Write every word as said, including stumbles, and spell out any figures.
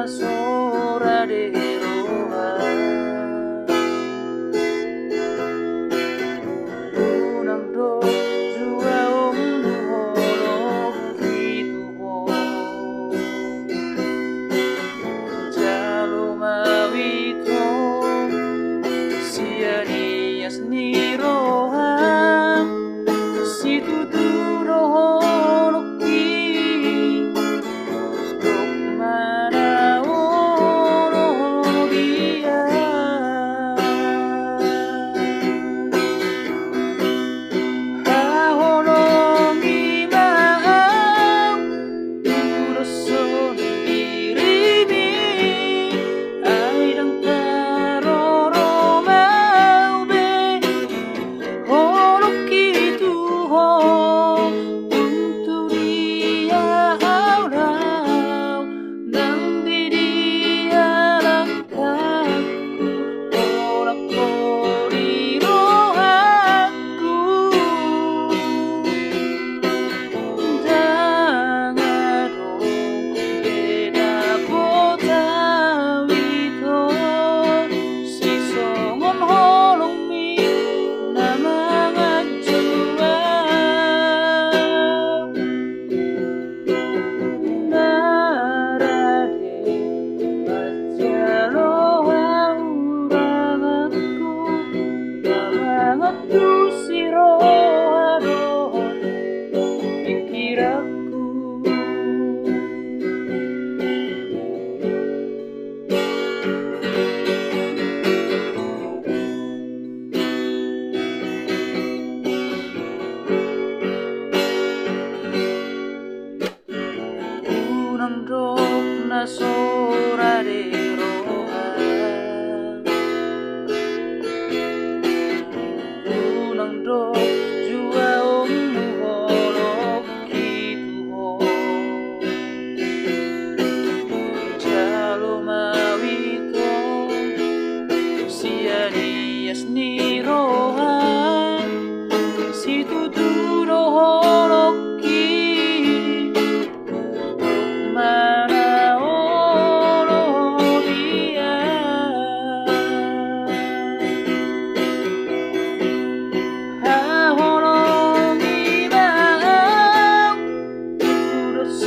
so rade roha. Unang dok juaon holongki tu ho. Jalo ma ho ito sian ias ni roham. Situtu do holongki, dok ma na olo dia. Haholongi ma au, tu dos ni dirimi, ai ndang taroro ma au be. Holongki tu ho, tung tu dia au laho, ndang di dia langkangku, holong ho di rohangku. Ndang adong be na botau ito, sisongon holongmi na manganjua. Na rade manjalo hahuranganku, na mangantusi roha dohot pingkiranku. Unang dok na so rade roha. Unang dok juaon holongki tu ho. Jalo ma ho ito sian ias ni roham. Situtu do holongki, dok ma na olo dia. Haholongi ma au, tu dos